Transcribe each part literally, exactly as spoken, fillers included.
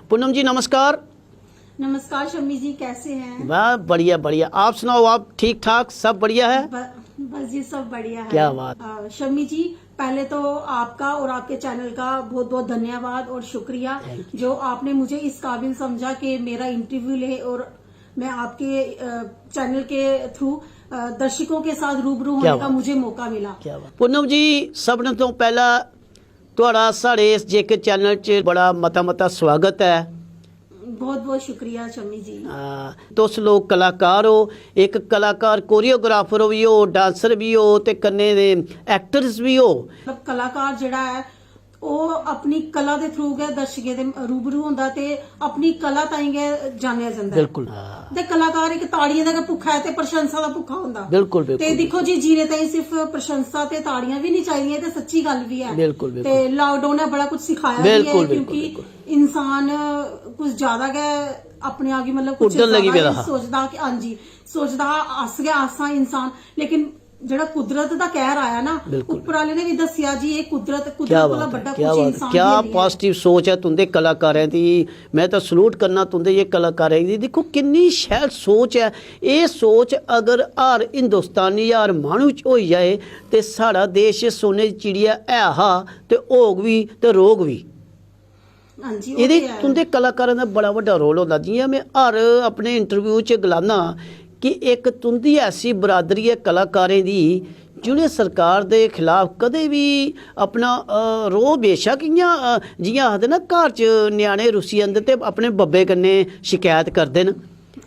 पूनम जी, नमस्कार। नमस्कार शम्मी जी, कैसे हैं? वाह, बढ़िया बढ़िया। आप सुनाओ, आप ठीक ठाक, सब बढ़िया है? ब-, बस जी, सब बढ़िया है। क्या बात। अ, शम्मी जी, पहले तो आपका और आपके चैनल का बहुत बहुत धन्यवाद और शुक्रिया, जो आपने मुझे इस काबिल समझा कि मेरा इंटरव्यू ले और मैं आपके चैनल के थ्रू दर्शकों के साथ रूबरू होने का मुझे मौका मिला। क्या बात। पूनम जी, सबने तो पहला ਤੁਹਾਡਾ ਸਾਡੇ ਇਸ ਜੇਕੇ ਚੈਨਲ 'ਚ ਬੜਾ ਮਤਾ ਮਤਾ ਸਵਾਗਤ ਹੈ। बहुत बहुत शुक्रिया शम्मी जी। ਹਾਂ, तुस लोग कलाकार हो, एक कलाकार कोरियोग्राफर भी हो, डांसर भी हो, ते कन्नै दे एक्टर्स भी हो। मतलब कलाकार जेह्ड़ा ऐ, ओह् अपनी कला दे थ्रू गै दर्शकें दे रूबरू होंदा ते अपनी कला ताईं गै जानेआ जंदा ऐ। बिल्कुल। ते कलाकार इक ताड़ियें दा गै भुक्खा ऐ ते प्रशंसा दा भुक्खा होंदा। बिल्कुल, बिल्कुल। ते दिक्खो जी, जीने ताईं सिर्फ प्रशंसा ते ताड़ियां बी निं चाहिदियां ते सच्ची गल्ल बी ऐ। बिल्कुल, ते बिल्कुल। लॉकडाउन ने बड़ा कुछ सिखाया बी ऐ, बिल्कुल, बिल्कुल, क्योंकि बिल्कुल। इंसान कुछ ज्यादा गै अपने आप गी, मतलब, कुछ उड्डन लगी ज्यादा पेदा गै हा। सोचदा कि हां जी, सोचदा हा अस गै अस आं इंसान, लेकिन जेह्ड़ा कुदरत दा कहर आया ना, बिल्कुल, उप्पर आह्ले ने भी दस्सेआ जी, एह् कुदरत, क्या कुदरत कोला बात है, बड्डा क्या कुछ बात है, इंसान क्या भी नहीं है। पॉजिटिव सोच है तुंदे कलाकारें दी। मैं तो सलूट करना तुंदे ये कलाकारें दी। दिक्खो किन्नी शैल सोच ऐ। एह् सोच अगर हर हिंदुस्तानी, हर माह्नू च होई जाए ते साढ़ा देश सोने दी चिड़िया है हा ते होग बी ते रौह्ग बी। हां जी, ओह् एह्दे ते है। तुंदे कलाकारें दा बड़ा बड्डा रोल होंदा। जियां में हर अपने इंटरव्यू च गलाना कि इक तुंदी ऐसी बरादरी ऐ कलाकारें दी, जि'नें सरकार दे खिलाफ कदें बी अपना, अ, रोह्, बेशक इ'यां, अ, जि'यां आखदे ना, घर च ञ्याणे रुस्सी जंदे ते अपने बब्बे कन्नै शकैत करदे न,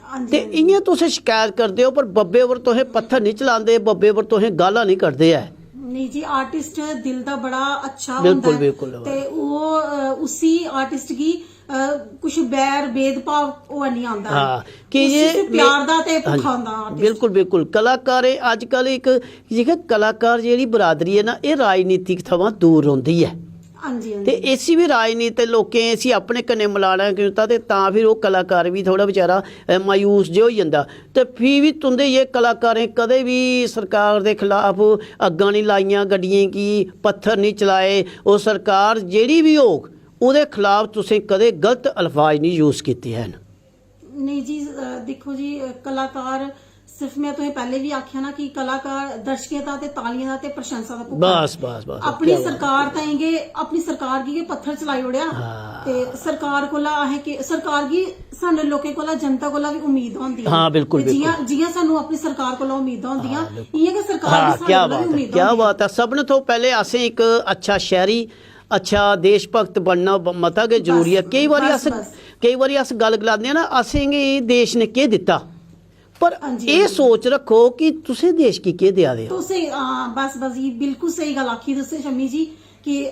हां जी, ते हां जी। इ'यां तुस शकैत करदे ओ, पर बब्बे पर तुसें पत्थर निं चलांदे, बब्बे पर तुसें गाह्लां निं कड्ढदे ऐ। नहीं जी, आर्टिस्ट दिल दा बड़ा अच्छा बिल्कुल, होंदा है। बिल्कुल। ते ओह्, अ, उसी आर्टिस्ट गी, अ, कुछ बैर भेदभाव ओह् नहीं आंदा। हाँ, कि उसी ये सिर्फ प्यार दा ते हाँ भुक्खा जी, होंदा आर्टिस्ट। बिल्कुल, बिल्कुल। कलाकार, अजकल एक, जेह्का कलाकार, जेह्ड़ी बरादरी ऐ ना, एह् राजनीतिक थमां दूर रौंह्दी ऐ। हां जी, हां ते जी। इसी बी राजनीतिक लोकें इसी अपने कन्नै मलाना कीता ते तां फिर ओह् कलाकार बी थोह्ड़ा बेचारा, अ, मायूस जे होई जंदा। ते फ्ही बी तुं'दे जे कलाकारें कदें बी सरकार दे खिलाफ अग्गां निं लाइयां, गड्डियें गी पत्थर निं चलाए। ओह् सरकार जेह्ड़ी बी होग, ओह्दे खिलाफ तुसें कदें गलत अल्फाज निं यूज़ कीते हैन। नहीं जी, अ, दिक्खो जी, अ, कलाकार सिर्फ, मैं तुसें पैह्ले बी आखेआ ना कि कलाकार दर्शकें दा ते तालियें दा ते प्रशंसा दा भुक्खा ऐ। बस, बस, बस, अपनी क्या बात है। सरकार ताईं गै, अपनी सरकार गी गै पत्थर चलाई ओड़ेआ। हाँ। ते सरकार कोला असें के, सरकार गी सानू लोकें कोला, जनता कोला बी उम्मीद होंदी ऐ। हाँ, बिल्कुल, ते जियां, बिल्कुल। जियां सानू अपनी सरकार कोला उम्मीदां होंदियां, हाँ, बिल्कुल। इयां गै सरकार हाँ, गी साढ़े क्या कोला बी बात है, उम्मीदां क्या होंदियां। बात है। सब ने तो पैह्ले असें इक अच्छा शैह्री, अच्छा देश भक्त बनना ब-, मता गै जरूरी ऐ। बस, केई बारी बस, अस, बस। केई बारी अस गल्ल गलांदे आं ना, असेंगी देश ने केह् दित्ता, पर हां जी, एह् हां जी। सोच रक्खो कि तुसें देश गी केह् देआ दे ओ। तुसें, हां, बस, बस, ये बिल्कुल स्हेई गल्ल आखी तुसें शम्मी जी कि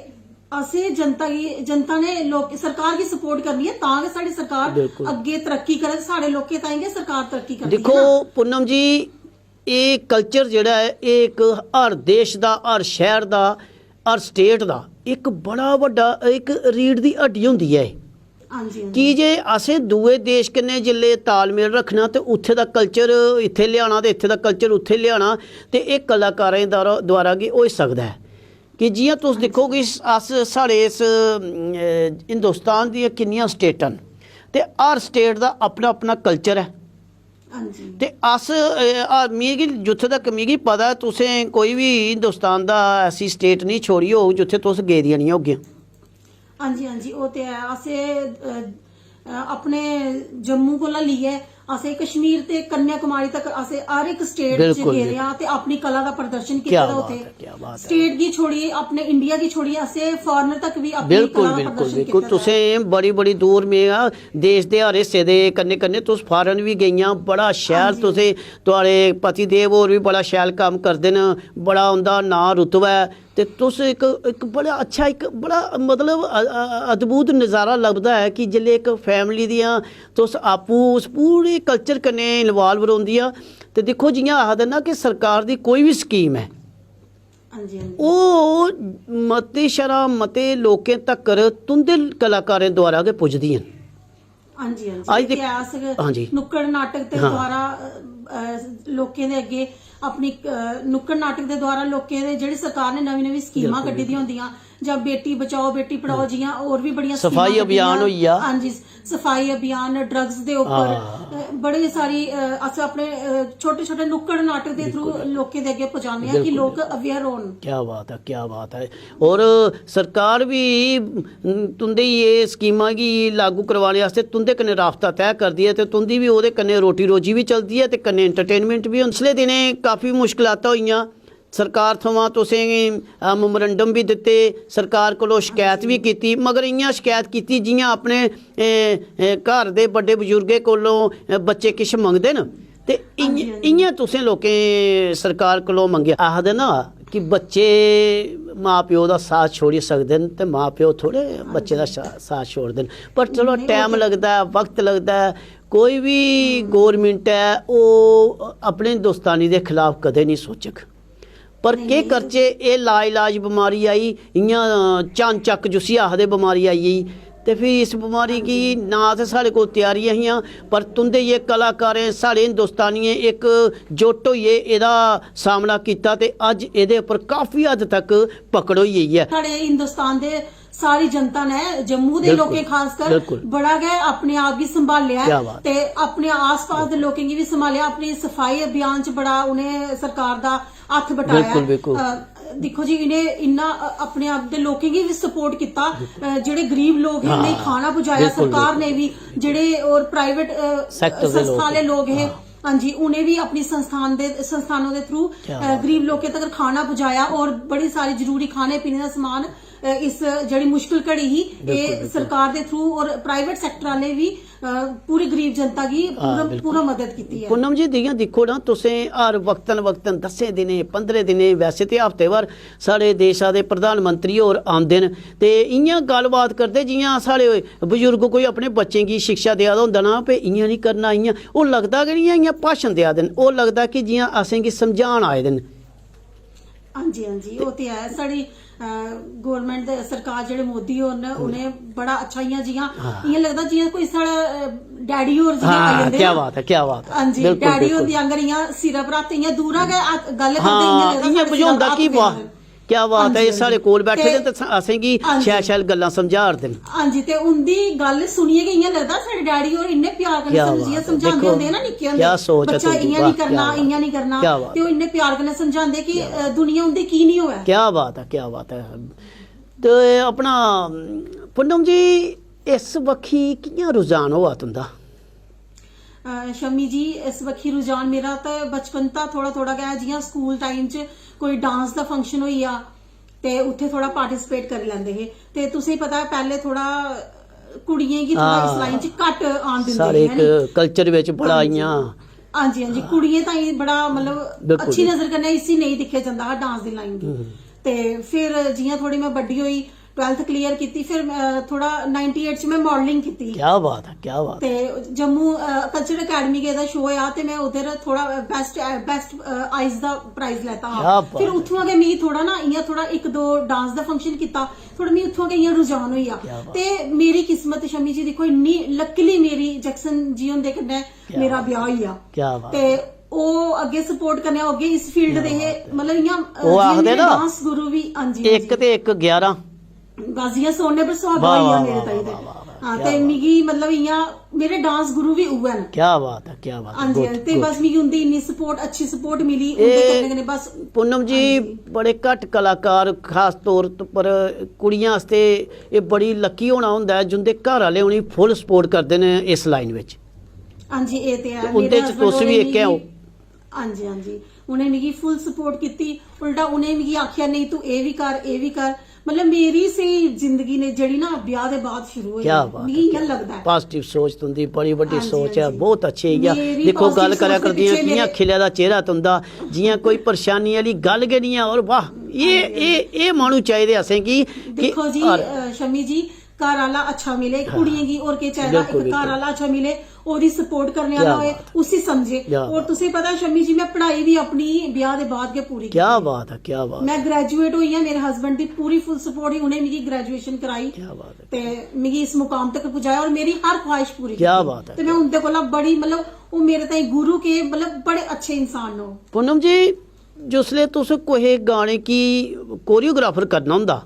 असें जनता गी, जनता ने लोक, सरकार गी सपोर्ट करनी ऐ, तां गै साढ़ी सरकार बिल्कुल। अग्गें तरक्की करग, साढ़े लोकें ताईं गै सरकार तरक्की करदी ऐ दिक्खो ना। पूनम जी, एह् कल्चर जेह्ड़ा ऐ, एह् इक हर देश दा, हर शैह्र दा, हर स्टेट दा इक बड़ा बड्डा, इक रीढ़ दी हड्डी होंदी ऐ एह्। हां जी, हां की जी। जे असें दूए देश कन्नै जिसलै तालमेल रक्खना ते उत्थै दा कल्चर इत्थै लेआना ते इत्थै दा कल्चर उत्थै लेआना, ते एह् कलाकारें द्वारा, द्वारा गै होई सकदा ऐ। कि जि'यां तुस दिक्खो कि अस, साढ़े इस, अम, अ, हिंदुस्तान दियां किन्नियां स्टेटां न, ते हर स्टेट दा अपना अपना कल्चर ऐ। हां जी। ते अस, अ, आ, मिगी, जित्थै तक मिगी पता ऐ, तुसें कोई बी हिंदुस्तान दा ऐसी स्टेट निं छोड़ी होग जित्थै तुस गेदियां निं होगियां। हां जी, हां जी, ओह् ते ऐ। असें, अ, अ, अपने जम्मू कोला लेइयै असें कश्मीर ते कन्याकुमारी तक असें हर इक स्टेट च बिल्कुल, गेदे बिल्कुल। आं ते अपनी कला दा प्रदर्शन कीते क्या दा बात उत्थै। है, क्या बात है। स्टेट गी छोड़ियै, अपने इंडिया गी छोड़ियै असें फॉरेनर तक भी अपनी बिल्कुल, कला दा बिल्कुल, प्रदर्शन बिल्कुल। कीते दा। तुसें बड़ी, बड़ी दूर में, आ, देश दे हर हिस्से दे कन्नै, कन्नै तुस फॉरेन बी गेइयां, बड़ा शैल हां जी। तुसें, थुआढ़े पतिदेव होर बी बड़ा शैल कम्म करदे न, बड़ा उं'दा नांऽ रुतबा ऐ, ते तुस इक, इक बड़ा अच्छा, इक बड़ा, मतलब, अ-, अ-, अद्भुत नज़ारा लभदा ऐ कि जिसलै इक फैमिली दियां तुस आपूं उस पूरे कल्चर कन्नै इन्वाल्व रौंह्दियां, ते दिक्खो, जि'यां आखदे ना कि सरकार दी कोई बी स्कीम ऐ, हां जी, हां जी। ओह् मते शरा मते लोकें तक्कर तुं'दे कलाकारें द्वारा गै पुजदियां न। हां जी, हां जी। अज्ज एह् दिक-, ते अस हां जी। नुक्कड़ नाटक दे हां। द्वारा, अ, अ, लोकें दे अग्गे अपनी, अ, नुक्कड़ नाटक दे द्वारा लोकें दे, जेह्ड़ी सरकार ने नमीं नमीं स्कीमां बिल्कुल, कड्ढी दियां होंदियां, जां बेटी बचाओ बेटी पढ़ाओ, जियां होर बी बड़ियां सफाई स्कीमां अभियान कड्ढियां। होई गेआ। हां जी, सफाई अभियान, ड्रग्स दे उप्पर, हां। अ, बड़े सारी, अ, अस अपने, अ, छोटे छोटे नुक्कड़ नाटक दे थ्रू लोकें दे अग्गें पजाने आं कि लोक अवेयर होन। क्या बात है, क्या बात है। और सरकार भी, उम, तुं'दी ये स्कीमां गी लागू करवाने आस्तै तुं'दे कन्नै राबता तय करदी ऐ ते तुं'दी बी ओह्दे कन्नै रोटी रोजी बी चलदी ऐ ते कन्नै एंटरटेनमेंट बी होंदी। पिछले दिनें काफी मुश्कलातां होइयां, सरकार थमां तुसें, अ, memorandum बी दित्ते, सरकार कोलों शकैत बी कीती, मगर इ'यां शकैत कीती जि'यां अपने, ए, ए, घर दे बड्डे बजुर्गें कोलों, अ, बच्चे किश मंगदे न ते इ'यां, इ'यां तुसें लोकें सरकार कोलों मंगेआ। आखदे ना कि बच्चे मां प्यो दा साथ छोड़ी सकदे न ते मां प्यो थोड़े बच्चे दा शा-, साथ छोड़दे न। पर चलो, टैम लगदा ऐ, वक्त लगदा ऐ। कोई बी गौरमेंट ऐ, ओह् अपने हिंदुस्तानी दे खिलाफ कदें नहीं सोचग। पर केह् करचै, एह् लाइलाज बमारी आई, इ'यां चानचक्क जुसी आखदे बमारी आई गेई। ते फ्ही इस बमारी गी ना ते साढ़े कोल त्यारियां हियां, पर तुं'दे जे कलाकारें, साढ़े हिंदुस्तानियें इक जुट होइयै एह्दा सामना कीता ते अज्ज एह्दे उप्पर काफी हद तक पकड़ होई गेई ऐ। साढ़े हिंदुस्तान दे सारी जनता ने, जम्मू दे बिल्कुल, लोकें खासकर बिल्कुल। बड़ा गै अपने आप गी संभालेआ ऐ क्या बात। ते अपने आसपास दे लोकें गी बी संभालेआ, अपने सफाई अभियान च बड़ा उ'नें सरकार दा हत्थ बटाया। बिल्कुल, बिल्कुल। अ, दिक्खो जी, इ'नें इन्ना, अ, अपने आप दे लोकें गी बी सपोर्ट कीता, अ, जेह्ड़े गरीब लोक हे, उ'नेंगी हां, खाना पुजाया बिल्कुल, सरकार ने बिल्कुल। बी, जेह्ड़े और प्राइवेट, अ, सेक्टर दे संस्था लोक आह्ले हे। लोक हे, हां। हां जी, उ'नें बी अपनी संस्थान दे, संस्थानों दे थ्रू, क्या अ, बात गरीब लोकें तगर खाना पुजाया और बड़ी सारी जरूरी खाने पीने दा समान, अ, इस जेह्ड़ी मुश्किल घड़ी ही, बिल्कुल, एह् बिल्कुल। सरकार दे थ्रू और प्राइवेट सेक्टर आह्ले बी, अ, पूरी गरीब जनता गी हां, पूरा, बिल्कुल। पूरा मदद कीती ऐ। पूनम जी, जि'यां दिक्खो ना, तुसें हर वक्तन वक्तन दस्सें दिनें, पंदरें दिनें, वैसे ते हफ्ते भर साढ़े देशा दे प्रधानमंत्री होर आंदे न ते इ'यां गल्लबात करदे जि'यां साढ़े बजुर्ग कोई अपने बच्चें गी शिक्षा देआ दा होंदा ना, भई इ'यां निं करना, इ'यां, ओह् लगदा गै निं ऐ, इ'यां भाशन देआ दे न, ओह् लगदा कि जि'यां असेंगी समझान आए दे न। हां जी, हां जी, ओह् ते ऐ। साढ़ी, अ, गौरमेंट दे, सरकार जेह्ड़े मोदी होर न, हम्म। उ'नें बड़ा अच्छा इ'यां जि'यां, हां। इ'यां लगदा जि'यां कोई साढ़ा, अ, डैडी होर जि'यां हां, आई जंदे क्या ना। बात है, क्या बात है। हां जी, बिल्कुल, डैडी बिल्कुल। होर दी आंगर इ'यां सिरै पर हत्थ, इ'यां दूरा गै हत्थ, गल्ल करदे हां, इ'यां लगदा इ'यां साढ़े सिरै पर बुझांदा हत्थ कि पेआ वाह, होऐ। क्या बात है, एह् हां जी, साढ़े कोल बैठे ते दे ते स-, असेंगी हां जी। शैल-शैल गल्लां समझा 'रदे न। हां जी, ते उं'दी गल्ल सुनियै गै इ'यां लगदा साढ़े डैडी होर इन्ने प्यार कन्नै क्या समझियै बात है, समझांदे देखो, होंदे ना निक्के होंदे, क्या सोच है बच्चा तुं'दी, इ'यां वाह, निं करना, क्या बात इ'यां है। निं करना, क्या बात ते ओह् है। इन्ने प्यार कन्नै समझांदे कि, क्या बात अ, है। दुनिया उं'दी की निं होऐ। क्या बात है, क्या बात है। ते अपना, पूनम जी, इस बक्खी कि'यां रुझान होआ तुं'दा? अ, शमी जी, इस बक्खी रुझान मेरा ते बचपन दा थोह्ड़ा-थोह्ड़ा गै, जि'यां स्कूल टाइम च कोई डांस दा फंक्शन होई गेआ ते उत्थै थोह्ड़ा पार्टिसिपेट करी लैंदे हे। ते तुसें गी पता ऐ, पैह्लें थोह्ड़ा कुड़ियें गी थोह्ड़ा इस हां, लाइन च घट्ट आन दिंदे साढ़े हे, इक है नी? कल्चर बिच बड़ा हां जी। इ'यां हां जी, हां जी, कुड़ियें ताईं बड़ा, मतलब, बिल्कुल, अच्छी बिल्कुल। नजर कन्नै इसी नेईं दिक्खेआ जंदा हा डांस दी लाइन गी। हम्म। ते फिर जि'यां थोह्ड़ी में बड्डी होई, ट्वेल्थ क्लियर कीती, फिर, अ, थोह्ड़ा नाइंटी एट च में मॉडलिंग कीती। क्या बात है, क्या बात है। ते जम्मू, अ, कल्चरल अकैडमी दा शो होआ ते में उद्धर थोह्ड़ा बेस्ट, अ, बेस्ट, अ, आइज दा प्राइज लैता हा। क्या बात फिर है। उत्थुआं गै मिगी थोह्ड़ा ना इ'यां थोह्ड़ा इक दो डांस दा फंक्शन कीता, थोह्ड़ा मिगी उत्थुआं गै इ'यां रुझान होई गेआ। क्या बात। ते मेरी किस्मत, शमी जी, दिक्खो, इन्नी लकीली मेरी जैक्सन जी हुंदे कन्नै क्या मेरा बात ब्याह है। होई गेआ। क्या बात ते है। ओह् अग्गें सपोर्ट करने, ओह् अग्गें इस फील्ड क्या दे हे, बात है। मतलब, इ'यां, अ, ओह् जि'यां आखदे मेरे ना, डांस गुरु बी, हां जी, हां इक जी। ते इक ग्यारह। बस जि'यां सोने पर सुहागा वाह, होई गेआ वाह, मेरे वाह, ताईं ते। वाह, वाह, वाह, हां, क्या ते बात। मिगी, मतलब, इ'यां मेरे डांस गुरु बी उ'ऐ न। क्या बात है, क्या बात है, हां जी, good, हां जी। ते good। बस मिगी उं'दी इन्नी सपोर्ट, अच्छी सपोर्ट मिली, उं'दे एह् कन्नै कन्नै बस। पूनम जी, हां जी। बड़े घट्ट कलाकार, खास तौर पर कुड़ियां आस्तै एह् बड़ी लकी होना होंदा ऐ, जिं'दे घर आह्ले उ'नेंगी फुल सपोर्ट करदे न इस लाइन बिच। हां जी, एह् ते ऐ। ते उं'दे मेरे च husband तुस बी होरें इक ऐ ओ। मिगी, हां जी, हां जी, उ'नें मिगी फुल सपोर्ट कीती। उल्टा उ'नें मिगी आखेआ, "नेईं, तूं एह् बी कर, एह् बी कर।" मतलब, मेरी स्हेई जिंदगी ने जेह्ड़ी ना ब्याह दे बाद शुरू होई क्या ऐ, बात मिगी है, इ'यां क्या लगदा ऐ। पॉजिटिव सोच तुं'दी, बड़ी बड्डी हां जी, सोच हां ऐ, जी। बहुत अच्छी ऐ। मेरी दिक्खो, पॉजिटिव गल्ल करा सोच दे करदियां पिच्छे कि'यां मेरे खिले दा चेहरा तुं'दा, जि'यां कोई परेशानी आह्ली गल्ल गै निं ऐ। और वाह, एह्, हां जी, हां जी। एह्, एह् माह्नू चाहिदे असेंगी कि दिक्खो जी, हर अ, शमी जी, घर आह्ला अच्छा मिले, हां। कुड़ियें गी होर केह् चाहिदा? बिल्कुल, इक घर बिल्कुल। आह्ला अच्छा मिले, ओह्दी सपोर्ट करने क्या आह्ला होए, बात है। उसी समझे। क्या और बात तुसें है। पता, शमी जी, में पढ़ाई बी अपनी ब्याह दे बाद गै पूरी क्या कीती। बात है, क्या बात मैं है। ग्रेजुएट होई आं, मेरे हस्बैंड दी पूरी फुल सपोर्ट ही, उ'नें मिगी ग्रेजुएशन कराई क्या बात है। ते मिगी इस मुकाम तक पुजाया और मेरी हर ख्वाहिश पूरी क्या कीती। बात है। ते मैं उं'दे कोला बड़ी, मतलब, ओह् मेरे ताईं गुरु के, मतलब, बड़े अच्छे इंसान न ओह्। पूनम जी, जिसलै तुस कुसै गाने गी कोरियोग्राफर करना होंदा,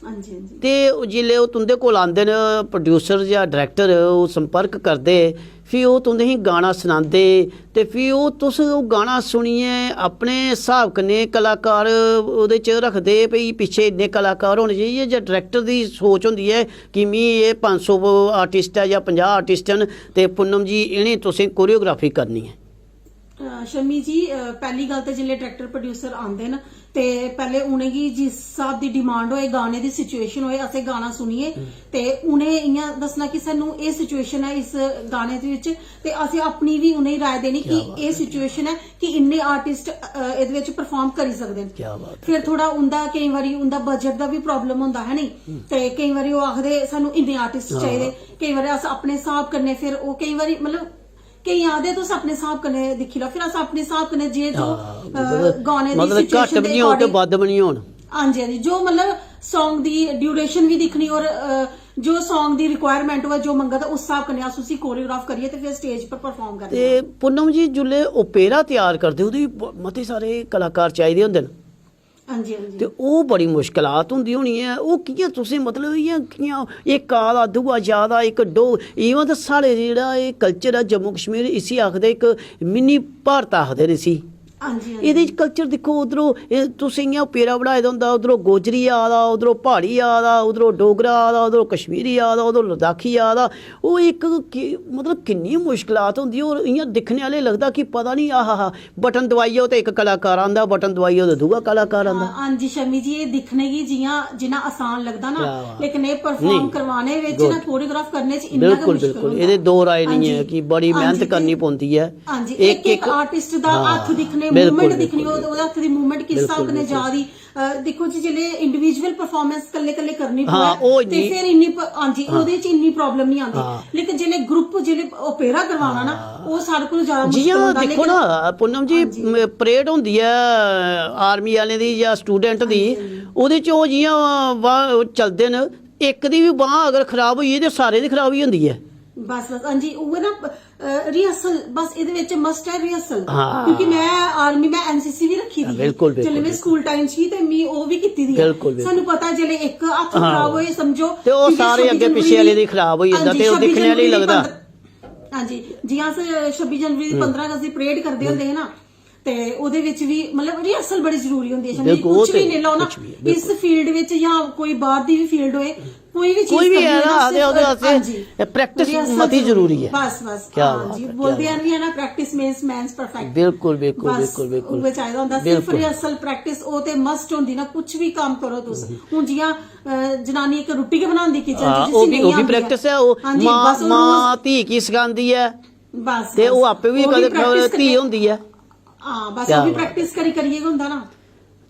हां जी, हां जी। ते ओह् जिसलै ओह् तुं'दे कोल आंदे न, प्रोड्यूसर जां डायरैक्टर, ओह् संपर्क करदे, फ्ही ओह् तुं'दे गी गाना सनांदे, ते फ्ही ओह्, तुस ओह् गाना सुनियै अपने स्हाब कन्नै कलाकार ओह्दे च रखदे, भई पिच्छे इन्ने कलाकार होने चाहिए, जां डायरैक्टर दी सोच होंदी ऐ कि मी एह् पंज सौ आर्टिस्ट ऐ जां पंजाह् आर्टिस्ट न, ते पूनम जी, इ'नें तुसें कोरियोग्राफी करनी ऐ? अ, शमी जी, अ, पैह्ली गल्ल ते जिसलै डायरैक्टर प्रोड्यूसर आंदे न, ते पैह्ले उ'नेंगी जिस स्हाब दी डिमांड होए गाने दी, सिचुएशन होए, असें गाना सुनियै ते उ'नें इ'यां दस्सना कि सानूं एह् सिचुएशन ऐ इस गाने दे बिच, ते असें अपनी बी उ'नेंगी राय देनी कि एह् सिचुएशन ऐ कि इन्ने आर्टिस्ट एह्दे बिच परफार्म करी सकदे न। क्या बात है। फिर थोह्ड़ा उं'दा, केईं बारी उं'दा बजट दा बी प्रॉब्लम होंदा है नी, ते केईं बारी ओह् आखदे सानूं इन्ने आर्टिस्ट चाहिदे, केईं बारी अस अपने स्हाब कन्नै, फिर ओह् केईं बारी मतलब केईं आखदे तुस अपने स्हाब कन्नै दिक्खी लैओ, फिर अस अपने स्हाब कन्नै जे जो हां, अ, गाने दी मतलब घट्ट सिचुएशन बी दे निं होन ते according, बद्ध बी निं होन। हां जी, हां जी, जो मतलब सॉन्ग दी ड्यूरेशन बी दिक्खनी और अ, जो सॉन्ग दी रिक्वायरमेंट होऐ, जो मंगा दा, उस स्हाब कन्नै अस उसी कोरियोग्राफ करियै ते फिर स्टेज पर परफार्म करने ते आं। पूनम जी, जिसलै ओपेरा त्यार करदे, ओह्दी ब- मते सारे कलाकार चाहिदे होंदे न, हां जी, हां जी। ते ओह् बड़ी मुश्कलात होंदी होनी ऐ। ओह् कि'यां तुसें, मतलब, इ'यां कि'यां इक आ दा, दूआ जा दा, इक डो, इवन ते साढ़े जेह्ड़ा एह् कल्चर ऐ जम्मू कश्मीर, इसी आखदे इक मिनी भारत आखदे न इसी। हां जी, हां जी। एह्दे च कल्चर दिक्खो, उद्धरों एह् तुस इ'यां पेरा बनाए दा होंदा, उद्धरों गोजरी आ दा, उद्धरों प्हाड़ी आ दा, उद्धरों डोगरा आ दा, उद्धरों कश्मीरी आ दा, उद्धरों लद्दाखी आ दा। ओह् इक कि- मतलब किन्नी मुश्कलात होंदी। और इ'यां दिक्खने आह्ले लगदा कि पता निं, आहा हा, बटन दबाइयै ते इक कलाकार आंदा, बटन दबाइयै ते दूआ कलाकार आंदा। हां जी शमी जी, एह् दिक्खने गी जि'यां जिन्ना आसान लगदा ना, क्या बात। लेकिन एह् परफॉर्म नहीं, करवाने बिच good। ना, कोरियोग्राफ करने च इन्ना गै बिल्कुल, मुश्किल बिल्कुल, होंदा। एह्दे दो राय हां निं जी। ऐ कि बड़ी हां मेहनत जी, करनी ते- पौंदी ऐ। हां जी, इक- इक इक इक- आर्टिस्ट दा हां, हत्थ दिक्खने, बिल्कुल, मूवमेंट दिक्खनी, बिल्कुल। ओह्दे ओह्दे हत्थ दी मूवमेंट किस बिल्कुल, स्हाब कन्नै बिल्कुल। जा दी। अ, दिक्खो जी, जिसलै इंडिविजुअल परफॉर्मेंस कल्ले कल्ले करनी हां, पवै ओह् ते इन्नी- फिर इन्नी प- हां जी, ओह्दे च इन्नी प्रॉब्लम निं आंदी। हां। लेकिन जिसलै ग्रुप, जिसलै ओपेरा करवाना ना, ओह् सारे कोला ज्यादा मुश्किल जि'यां होंदा। दिक्खो लेकिन ना पूनम जी, हां जी। म- परेड होंदी ऐ आर्मी आह्लें दी जां स्टूडेंट दी, हां जी, हां जी। ओह्दे च ओह् जि'यां बांह् चलदे न, इक दी बी बांह् अगर खराब होई गेई ते सारें दी खराब होई जंदी ऐ। बस बस, हां जी, उ'ऐ ना, अ, रिहर्सल, बस एह्दे बिच मस्ट ऐ रिहर्सल। हां। क्योंकि में आर्मी, में एनसीसी बी रक्खी दी ही। बिल्कुल, बिल्कुल, जिसलै में बिल्कुल। स्कूल टाइम च ही ते मी ओह् बी कीती दी ऐ। बिल्कुल, बिल्कुल। सानू पता ऐ, जिसलै इक हत्थ हां। खराब होए, समझो, ते ओह् क्योंकि सारे छब्बी अग्गें जनवरी पिच्छे आह्ले दी, दी खराब होई जंदा हां जी, ते ओह् छब्बी दिक्खने आह्ले जनवरी दी लगदा। पंदरां, हां जी, जि'यां अस छब्बी जनवरी दी पंदरां अगस्त दी परेड करदे होंदे हे ना, ते ओह्दे बिच बी मतलब रिहर्सल बड़ी जरूरी होंदी ऐ। छब्बी, बिल्कुल, कुछ ओह् ते बी लेई लैओ ना, कुछ बी, बिल्कुल। इस फील्ड बिच जां कोई बाहर दी बी फील्ड होए, कोई बी चीज कोई बी करनी ऐ होए ना, ना, आखदे, सिर्फ, ओह्दे आस्तै हां जी, practice रिहर्सल मती जरूरी ऐ। बस बस, क्या हां बात जी, है, क्या बोलदे बात आ नहीं है ना, practice makes man perfect। बिल्कुल, बिल्कुल, बस, बिल्कुल, बिल्कुल। उ'ऐ चाहिदा होंदा, सिर्फ बिल्कुल। रिहर्सल, प्रैक्टिस, ओह् ते मस्ट होंदी ना। कुछ बी कम्म करो तुस, हून जि'यां अ, जनानी इक रुट्टी गै बनांदी किचन च, हां, जिसी ओह् बी, नेईं ओह् बी आंदी ऐ। प्रैक्टिस ऐ। ओह् हां जी, मां, बस ओह् मां रोज धी की सखांदी ऐ, बस, ते बस। ओह् आपें बी ओह् बी कदें प्रैक्टिस धी करनी। होंदी ऐ। हां, बस क्या ओह् बी बात है, प्रैक्टिस करी करियै गै होंदा ना।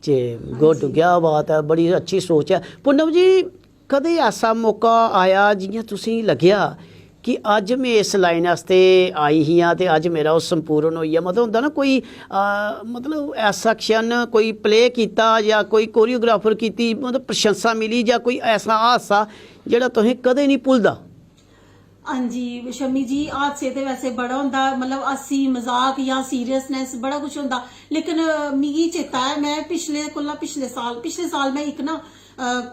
जे गुड, क्या बात है, बड़ी अच्छी सोच ऐ। पूनम जी, कदें ऐसा मौका आया जि'यां तुसेंगी लग्गेआ कि अज्ज में इस लाइन आस्तै आई ही आं ते अज्ज मेरा ओह् संपूर्ण होई गेआ? मतलब होंदा ना कोई, आ, मतलब ऐसा क्षण, कोई प्ले कीता जां कोई कोरियोग्राफर कीती, मतलब प्रशंसा मिली जां कोई ऐसा हादसा जेह्ड़ा तुसें कदें निं भुलदा? हां जी शमी जी, हादसे ते वैसे बड़ा होंदा, मतलब हास्सी मजाक जां सीरियसनेस बड़ा कुछ होंदा, लेकिन अ, मिगी चेता ऐ, में पिछले कोला पिछले साल, पिछले साल में इक ना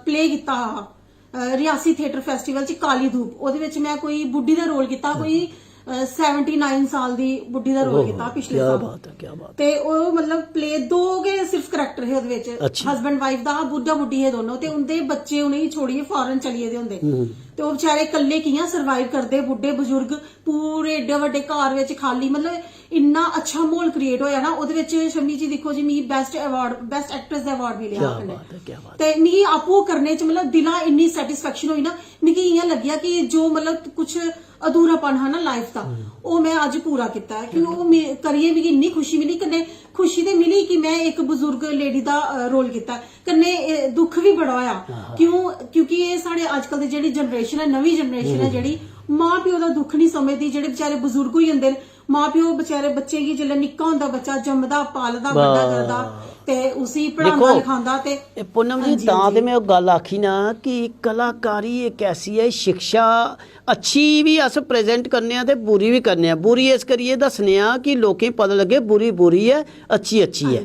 प्ले कीता हा, अ, रियासी थिएटर फेस्टिवल च काली धूप। ओह्दे बिच में कोई बुड्ढी दा रोल कीता, कोई सैवनटी नाइन साल दी बुड्ढी दा रोल कीता पिछले क्या साल। बात है, क्या बात। ते ओह् मतलब प्ले, दो गै सिर्फ करैक्टर हे ओह्दे बिच, अच्छा। हस्बैंड वाइफ दा हा, बुड्ढा बुड्ढी हे दोनों, ते उं'दे बच्चे उ'नेंगी छोड़ियै फॉरेन चली गेदे होंदे। ते ओह् बेचारे कल्ले कि'यां सर्वाइव करदे, बुड्ढे बजुर्ग, पूरे एड्डे बड्डे घर बिच खाली, मतलब इन्ना अच्छा म्हौल क्रिएट होया ना ओह्दे बिच। शमी जी दिक्खो जी, मिगी बेस्ट अवार्ड, बेस्ट एक्ट्रेस दा अवार्ड मिलेआ क्या कन्नै। बात है, क्या बात। ते मिगी आपूं करने च मतलब दिला इन्नी सैटिस्फैक्शन होई ना, मिगी इ'यां लग्गेआ कि जो मतलब कुछ अधूरापन हा ना लाइफ दा, ओह् में अज्ज पूरा कीता ऐ। कि ओह् मे- करियै मिगी इन्नी खुशी मिली, कन्नै खुशी ते मिली कि में इक बजुर्ग लेडी दा रोल कीता, कन्नै एह् दुख बी बड़ा होया। क्यों? क्योंकि एह् साढ़े अज्जकल दी जेह्ड़ी जनरेशन ऐ, नमीं जनरेशन ऐ जेह्ड़ी, मां प्यो दा दुख निं समझदी। जेह्ड़े बेचारे बजुर्ग होई जंदे न, मां प्यो बेचारे बच्चे गी, जिसलै निक्का होंदा बच्चा, जम्मदा पालदा बड्डा करदा, ते उसी पढ़ांदा दिक्खो, लिखांदा ते एह् पूनम जी, तां ते में ओह् गल्ल आखी ना कि कलाकारी इक ऐसी ऐ, शिक्षा अच्छी बी अस प्रेजेंट करने आं ते बुरी बी करने आं। बुरी इस करियै दस्सने आं कि लोकें गी पता लग्गे बुरी बुरी ऐ, अच्छी अच्छी ऐ।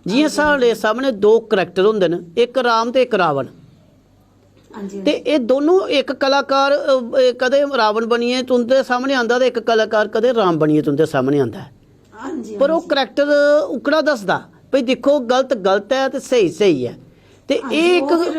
जि'यां साढ़े सामने दो करैक्टर होंदे न, इक राम ते इक रावण। हां जी। ते एह् दोनों इक कलाकार अ, कदें रावण बनियै तुं'दे सामनै आंदा ते इक कलाकार कदें राम बनियै तुं'दे सामनै आंदा ऐ। हां जी, पर हां ओह् जी। करैक्टर ओकड़ा दसदा भई दिक्खो गलत गलत ऐ ते स्हेई स्हेई ऐ। ते हां जी, एह् इक ओह् फिर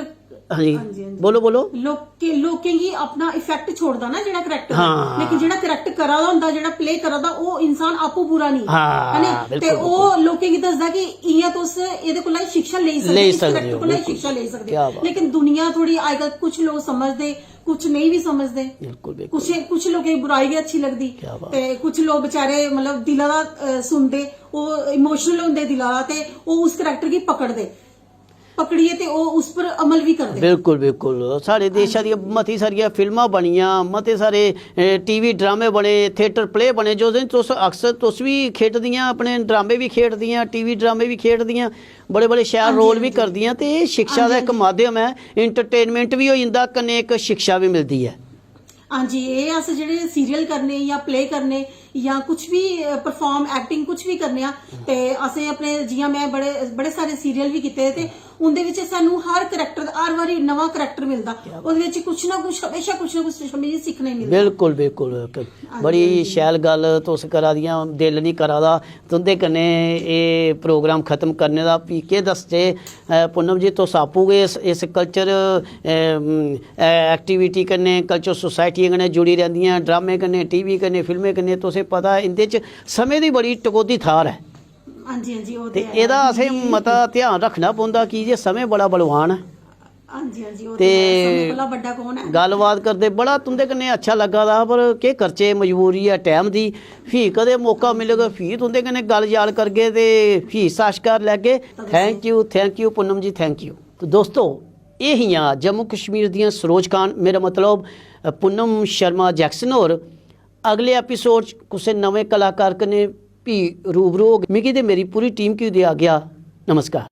हां जी, हां जी, हां जी। बोलो बोलो। लोकें लोकें गी अपना इफेक्ट छोड़दा ना जेह्ड़ा करैक्टर, हां। लेकिन जेह्ड़ा करैक्टर करा दा होंदा, जेह्ड़ा प्ले करा दा, ओह् इंसान आपूं बुरा नहीं, हां, है ना? ते बिल्कुल, ओह् लोकें गी दसदा कि इ'यां तुस एह्दे कोला शिक्षा लेई सकदे, लेई इस सकदे करैक्टर हो, कोला बिल्कुल। शिक्षा लेई सकदे। क्या बात। लेकिन दुनिया थोड़ी अजकल कुछ लोग समझदे, कुछ नेईं बी समझदे। बिल्कुल, बिल्कुल। कुछ कुछ लोकें गी बुराई गै अच्छी लगदी। क्या बात। ते कुछ लोग बेचारे मतलब दिला दा अ, सुनदे, ओह् इमोशनल होंदे दिला दा, ते ओह् उस करैक्टर गी पकड़दे, पकड़ियै ते ओह् उस पर अमल बी करदे। बिल्कुल, बिल्कुल। साढ़े देशा दियां मती सारियां फिल्मां बनियां, मते सारे टीवी ड्रामे बने, थिएटर प्ले बने, जो दिन तुस अक्सर तुस बी खेढदियां, अपने ड्रामे बी खेढदियां, टीवी ड्रामे बी खेढदियां, बड़े बड़े शैल हां जी, रोल हां बी जी। करदियां। ते एह् शिक्षा दा इक माध्यम ऐ, एंटरटेनमेंट बी होई जंदा, कन्नै इक शिक्षा बी मिलदी ऐ। हां जी, एह् अस जेह्ड़े सीरियल करने जां प्ले करने जां कुछ बी परफार्म, एक्टिंग कुछ बी करने आं, ते असें अपने, जि'यां में बड़े बड़े सारे सीरियल बी कीते दे, ते उं'दे बिच सानू हर करैक्टर, हर बारी नमां करैक्टर मिलदा। ओह्दे बिच कुछ ना कुछ, हमेशा कुछ ना कुछ हमेशा सिक्खने गी मिलदा। बिल्कुल, बिल्कुल। बड़ी शैल गल्ल तुस करा दियां, दिल निं करा दा तुं'दे कन्नै एह् प्रोग्राम खत्म करने दा। फ्ही केह् दसचै, अ, पूनम जी, तुस आपूं गै इस इस कल्चर एक्टिविटी कन्नै, कल्चर सोसाइटियें कन्नै जुड़ी रैंह्दियां, ड्रामे कन्नै, टीवी कन्नै, फिल्में कन्नै। तुसें पता इं'दे च समें दी बड़ी टकोह्दी थाह्र ऐ। हां जी, हां जी, ओह् ते ते ऐ। एह्दा असें मता ध्यान रक्खना पौंदा की जे समें बड़ा बलवान ऐ। हां जी, हां जी, ओह् ते ते ऐ। समें कोला बड्डा कौन ऐ? गल्लबात करदे बड़ा तुं'दे कन्नै अच्छा लग्गा दा हा, पर केह् करचै, मजबूरी ऐ टैम दी। फ्ही कदें मौका मिलग, फ्ही तुं'दे कन्नै गल्ल जाल करगे ते फ्ही साक्षात्कार लैगे। Thank you, thank you Poonam ji, thank you. तो दोस्तो, एह् हियां जम्मू कश्मीर दियां सरोज खान, मेरा मतलब, अ, पूनम शर्मा जैक्सन होर। अगले एपिसोड च कुसै नमें कलाकार कन्नै फ्ही रूबरू होग। मिगी ते मेरी पूरी टीम गी देआ गेआ नमस्कार।